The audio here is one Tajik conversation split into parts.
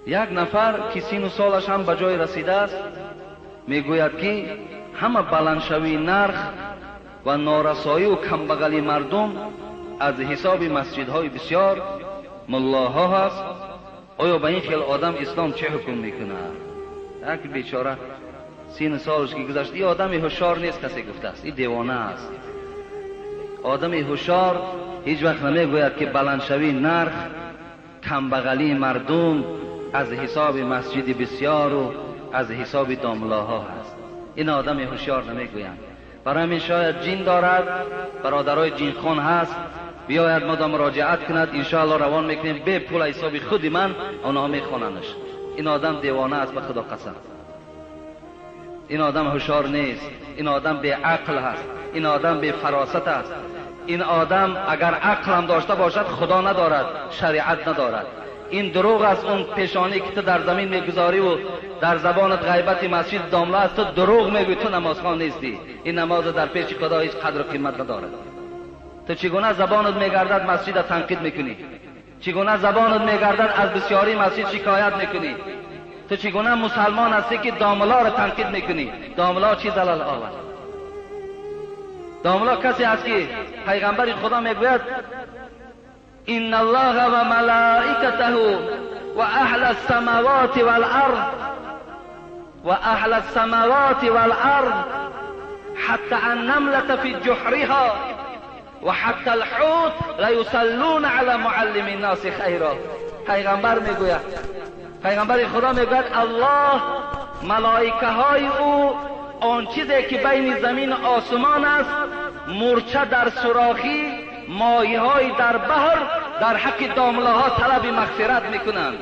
Як нафар ки сину солаш ҳам ба ҷой расидааст, мегӯяд, ки ҳама баландшавии нарх ва норасоию камбағалии мардум аз ҳисоби масҷидҳои бисёр муллоҳо ҳаст. Оё ба ин хел одам ислом чӣ ҳукм мекунад? Як бечора сину солаш ки гузашт, ин одами ҳушёр нест, касе гуфтааст, ин девона аст. Одами ҳушёр ҳеҷ вақт намегӯяд, ки баландшавии нарх, камбағалии мардум аз ҳисоби масҷиди бисёру аз ҳисоби домлаҳо ҳаст. Ин одами ҳушёр намегӯянд. Барои ҳамин шояд ҷин дорад, бародарои ҷинхон ҳаст, биёяд мода муроҷиат кунад, иншоалло равон мекунем бе пул ҳисоби худи ман, онҳо мехонанаш. Ин одам девона аст, ба худо қасам. Ин одам ҳушёр нест, ин одам беақл ҳаст, ин одам бефаросат аст. Ин одам агар ақлам дошта бошад, худо надорад, шариат надорад. Ин дурӯғ аст. Он пешонӣ ки ту дар замин мегузориву дар забонат ғайбати масҷид домла аст, ту дурӯғ мегӯӣ, ту намозхон нестӣ. Ин намоз дар пеши худо ҳеҷ қадру қимат надорад. Ту чӣ гуна забонат мегардад масҷида танқид мекунӣ? Чӣ гуна забонат мегардад аз бисёрии масҷид шикоят мекунӣ? Ту чӣ гуна мусалмон ҳастӣ, ки домларо танқид мекунӣ? Домла чӣ залал овард? Домла касе аст, ки пайғамбари худо мегӯяд: إن الله وملائكته وأهل السماوات والأرض وأهل السماوات والأرض حتى النملة في جحرها وحتى الحوت ليصلون على معلم الناس خيرا. پیغمبر میگوید، پیغمبر خدا میگوید الله، ملائکه های او، آن چیزی که بین زمین و آسمان است، مورچه در سوراخی، ماهی های در بحر، در حق دامله ها طلب مغفرت میکنند.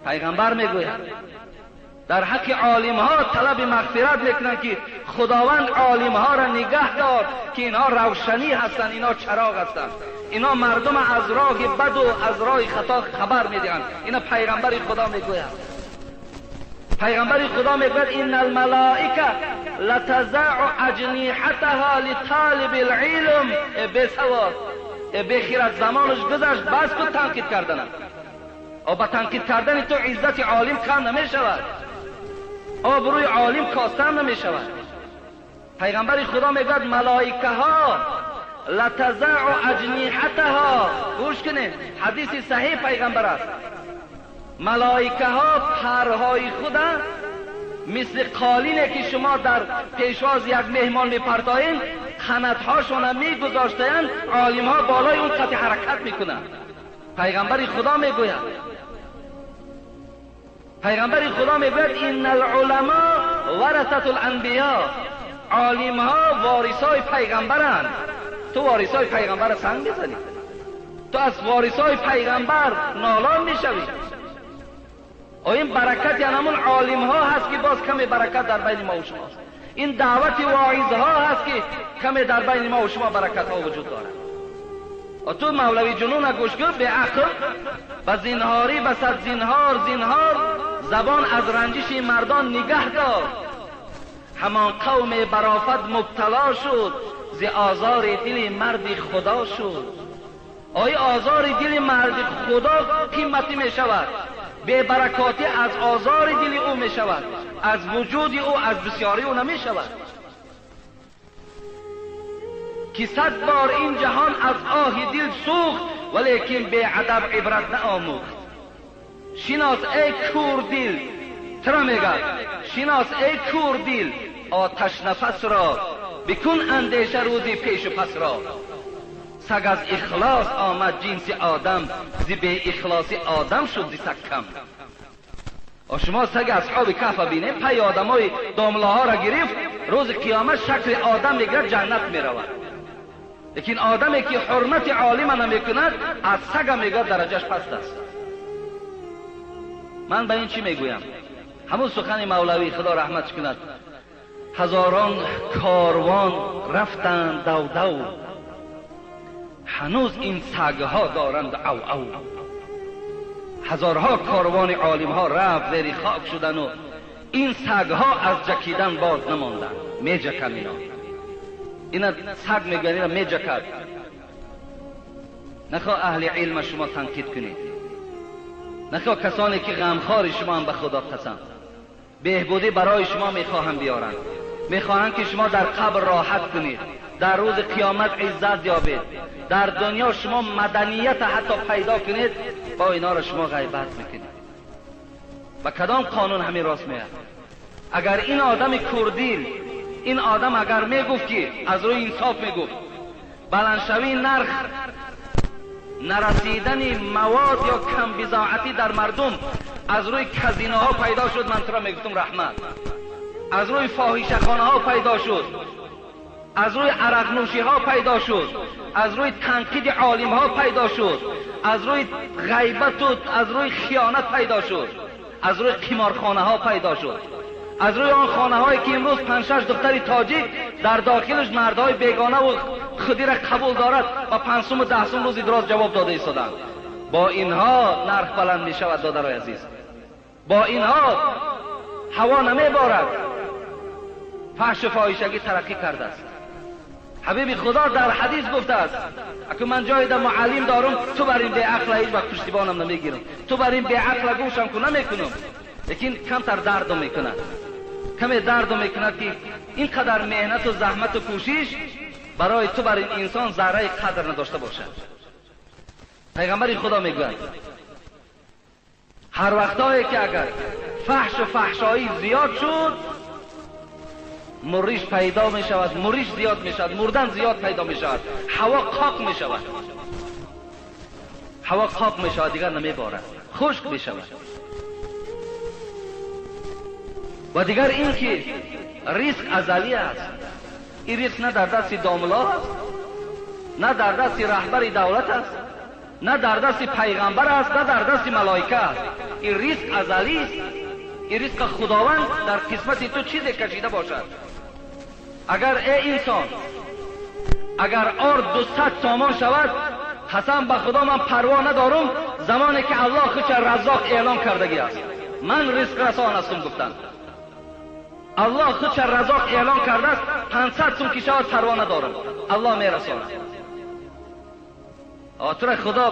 پیغمبر میگوید در حق عالم ها طلب مغفرت میکنند که خداوند عالم ها را نگه دار، که اینها روشنی هستند، اینها چراغ هستند، اینا مردم از راه بد و از راه خطا خبر میدهند. اینا پیغمبر خدا میگوید. پیغمبر خدا میگوید ان الملائکه لتضع اجنحتها لطالب العلم. بسواد، بخیرت، زمانش گذشت، بس کن تنقید کردنم. با تنقید کردن تو عزت عالم کم نمیشود، آبروی عالم کاستن نمیشود. پیغمبر خدا میگوید ملائکه ها لتضع اجنحتها، گوش کنید، حدیث صحیح پیغمبر است، ملائکه ها پرهای خود مثل قالینه که شما در پیشواز یک مهمان میپرتایین، قناتهاشون میگذاشتند، عالم ها بالای اون قطع حرکت میکنند. پیغمبر خدا میگوید، پیغمبر خدا میگوید ان العلماء ورثة الانبیاء، عالم ها وارثای پیغمبرند. تو وارثای پیغمبر سنگ میزنی، تو از وارثای پیغمبر نالان میشوی. این برکت یعنی همون عالم ها هست که باز کمی برکت در بین ما و شما است. این دعوت واعظ ها هست که کمی در بین ما و شما برکت ها وجود دارد. و تو مولوی جنون گوش کن، به عقل و زینهاری و صد زینهار زینهار، زبان از رنجش مردان نگه دار. همان قوم برافت مبتلا شد، ز آزار دل مرد خدا شد. آیا آزار دل مرد خدا قیمتی می شود؟ بی برکاتی از آزار دل او می شود، از وجود او، از بسیاری او نمی شود. که 100 بار این جهان از آه دل سوخت، ولیکن بی ادب عبرت نآموخت. شناس ای کور دل، ترا میگه شناس ای کور دل آتش نفس را، بکن اندیشه روزی پیش و پس را. سگ از اخلاص آمد جنس آدم، ز بی اخلاصی آدم شد ز سگ کم. شما سگ اصحاب کهف بینیم، پی آدمای داملاها را گرفت، روز قیامت شکل آدم میگیرد، جنت میرود. لیکن آدمی که حرمت عالم نمیکند از سگ میگه درجهش پست است. من به این چی میگویم؟ همون سخن مولوی خدا رحمتش کند، هزاران کاروان رفتند دو دو، هنوز این سگها دارند او او. هزارها کاروان عالمها رفت زیر خاک شدن و این سگها از جکیدن باز نماندند. میجکن اینا، اینا سگ میگن، اینا میجکد. نخواه اهل علم شما تنقید کنید. Нахо касоне ки ғамхори шумо ҳам, ба Худо қасам, беҳбудӣ барои шумо мехоҳам биёранд, мехоҳанд ки шумо дар қабр роҳат кунед, дар рӯзи қиёмат иззат ёбед, дар дунё шумо маданият ҳатто пайдо кунед, бо инҳоро шумо ғайбат мекунед. Ба кадом қонун ҳамин рост меяд? Агар ин одами курдил, ин одам агар мегуфт ки аз рӯи инсоф мегуфт, баландшавии нарх, нарасидани мавод ё камбизоатӣ дар мардум аз рӯи казиноҳо пайдо шуд, ман туро мегуфтам раҳмат. Аз рӯи фоҳишахонаҳо пайдо шуд, аз рӯи арақнӯшиҳо пайдо шуд, аз рӯи танқиди олимҳо пайдо шуд, аз рӯи ғайбату аз рӯи хиёнат пайдо шуд, аз рӯи қиморхонаҳо пайдо шуд, аз рӯи он хонаҳое ки имрӯз 5-6 духтари тоҷик дар дохилаш мардҳои бегона ва худиро қабул дорад ва 5 сум ва 10 сум рӯзи дроз ҷавоб дода истоданд. Бо инҳо нарх баланд мешавад, додарои азиз. Бо инҳо ҳаво намеборад. Фаҳшу фоҳишагӣ тараққӣ кардааст. Ҳабиби Худо дар ҳадис гуфтааст, аку ман ҷое дар муаллим дорум, ту бар ин беақла ҳеҷ вақт пуштибонам намегирам, ту бар ин беақла гӯшам ку намекунам, лекин камтар дардам мекунад, каме дардам мекунад ки ин қадар меҳнату заҳмату кӯшиш барои ту бар ин инсон зарраи қадр надошта бошад. Пайғамбари Худо мегӯяд, ҳар вақтое ки агар фаҳшу фаҳшоӣ зиёд шуд, муриш пайдо мешавад, муриш зиёд мешавад, мурдан зиёд пайдо мешавад, ҳаво қоқ мешавад, ҳаво қоқ мешавад, дигар намеборад, хушк мешавад. Ва дигар ин ки ризқ азалӣ аст. Ин ризқ на дар дасти домло аст, на дар дасти раҳбари давлат аст, на дар дасти пайғамбар аст, на дар дасти малоика аст. Ин ризқ азалист. Ин ризқ Худованд дар қисмати ту чизе кашида бошад. Агар эй инсон, агар орд 200 сомон шавад, қасам ба Худо ман парво надорум, замоне ки Аллоҳ худша Раззоқ эълон кардагӣ аст. Ман ризқрасон ҳастум гуфтанд. Аллоҳ худша Раззоқ эълон кардааст, 500 сум ки шавад парво надорум, Аллоҳ мерасонад. Тура Худо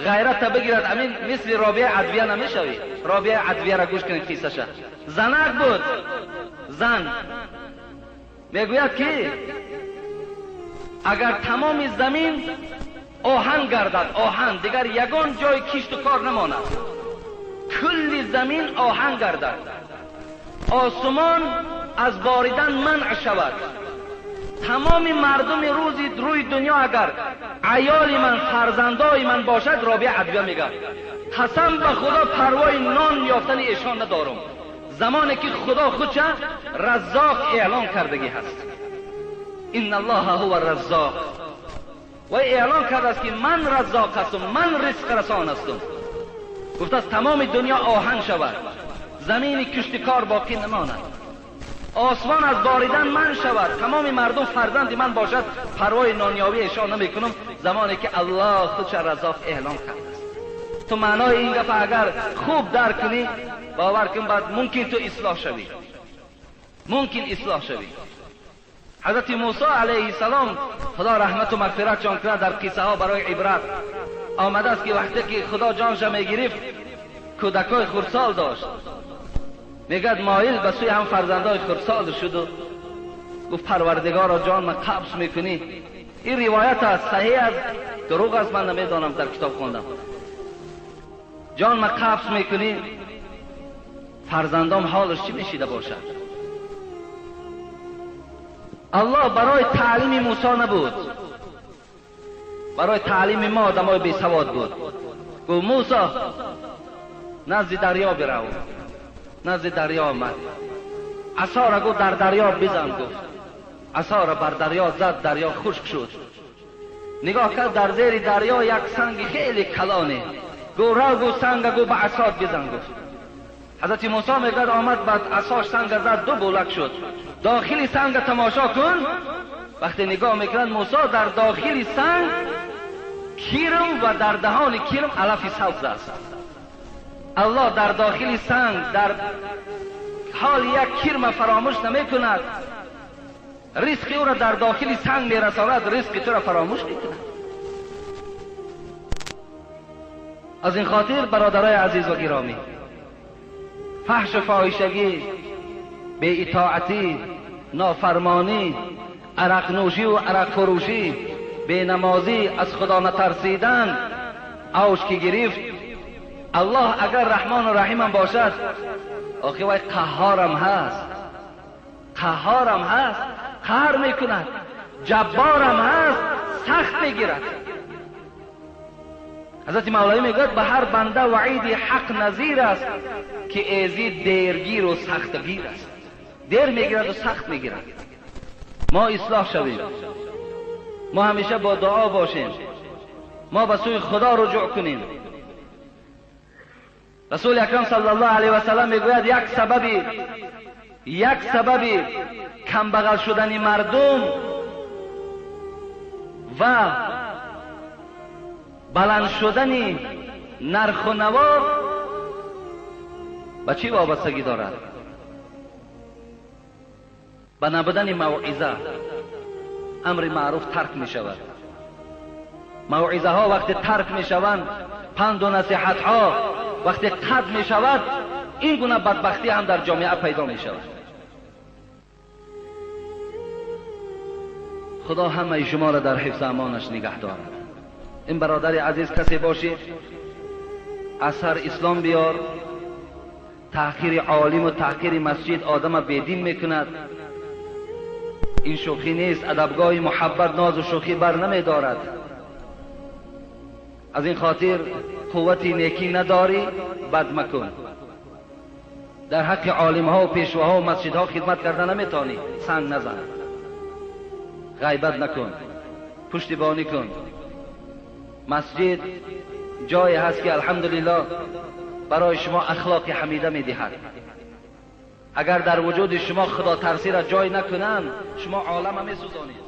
ғайрата бигирад, амин мисли Робия Адвия намешавӣ. Робия Адвияро гӯш кунед қиссаша. Занак буд, зан мегӯяд ки агар тамоми замин оҳан гардад, оҳан, дигар ягон ҷои кишту кор намонад, кулли замин оҳан гардад, осмон аз боридан манъ шавад, тамоми мардуми рӯзи рӯи дунё агар аёли ман, фарзандои ман бошад, Робия Адвия мегӯяд, қасам ба Худо парвои нон ёфтани эшон надорум, замоне ки Худо худша Раззоқ эълон кардагӣ ҳаст. Инна Аллоҳа ҳува Раззоқ. Вай эълон кардааст ки ман Раззоқ ҳастум, ман ризқрасон ҳастум. Гуфтааст тамоми дунё оҳан шавад, замини киштикор боқӣ намонад, осмон аз боридан ман шавад, тамоми мардум фарзанди ман бошад, парвои нонёвии эшон намекунам, замоне ки Аллоҳ худша Раззоқ эълон кардааст. Ту маънои ин гапа агар хуб дарк кунӣ, бовар кун, баъд мумкин ту ислоҳ шавӣ, мумкин ислоҳ шавӣ. Ҳазрати Мусо алайҳиссалом, Худо раҳмату мағфиратшон кунад, дар қиссаҳо барои ибрат омадааст ки вақте ки Худо ҷонша мегирифт, кӯдакҳои хурдсол дошт. Мегӯяд моил ба сӯи ҳам фарзандои хурдсол шуду гуфт Парвардигоро, ҷон ман қабз мекунӣ. Ин ривоят аст, саҳеҳ аст, дурӯғ аст, ман намедонам, дар китоб хондам. Ҷон ман қабз мекунӣ, фарзандом ҳолаш чӣ мешида бошад? Аллоҳ барои таълими Мусо набуд, барои таълими мо одамои бесавод буд. Гуфт Мусо, назди дарё бирав. Назди дарё омад, асора гуфт дар дарё бизан. Гуфт асора бар дарё зад, дарё хушк шуд. Нигоҳ кард, дар зери дарё як санги хеле калоне. Гуфт рав, гуфт санга, гуфт ба асот бизан. Гуфт ҳазрати Мусо мегӯяд омад ба асош санга зад, ду булак шуд. Дохили санга тамошо кун. Вақте нигоҳ мекунад Мусо, дар дохили санг кирм ва дар даҳони кирм алафи сабз аст. Аллоҳ дар дохили санг дар ҳоли як кирма фаромӯш намекунад, ризқи ӯро дар дохили санг мерасонад, ризқи туро фаромӯш мекунад. از این خاطر برادرای عزیز و گرامی، فحش و فاحشگی، بی اطاعتی، نافرمانی، عرق نوشی و عرق فروشی، بی نمازی، از خدا نترسیدن، اوج که گرفت، الله اگر رحمان و رحیم باشد، آخه وای قهارم هست، قهارم هست، قهر میکند، جبارم هست، سخت میگیرد. حضرت مولوی میگوید به هر بنده وعید حق نظیر است که ایزی دیرگیر و سختگیر است. دیر میگیرد و سخت میگیرد. ما اصلاح شویم، ما همیشه با دعا باشیم، ما به سوی خدا رجوع کنیم. رسول اکرم صلی الله علیه و سلم میگوید یک سبب کمبغل شدن مردم و بلند شدن نرخ و نوا به چی وابستگی دارد؟ به نبودن موعظه. امر معروف ترک می شود. موعظه ها وقتی ترک می شوند، پند و نصیحت ها وقتی قطع می شود، این گونه بدبختی هم در جامعه پیدا می شود. خدا همه شما را در حفظ امانش نگه دارد. این برادر عزیز کسی باشید اثر اسلام بیار. تحقیر عالم و تحقیر مسجد آدم بیدین میکند. این شوخی نیست. ادبگاه محبت ناز و شوخی بر نمی دارد. از این خاطر قوت نیکی نداری بد مکن. در حق عالم ها و پیشواها و مسجدها خدمت کرده نمیتونی، سنگ نزن، غیبت نکن، پشتیبانی کن. مسجد جایی هست که الحمدلله برای شما اخلاق حمیده میدهد. اگر در وجود شما خدا ترسی را جای نکنند، شما عالم میسوزانید.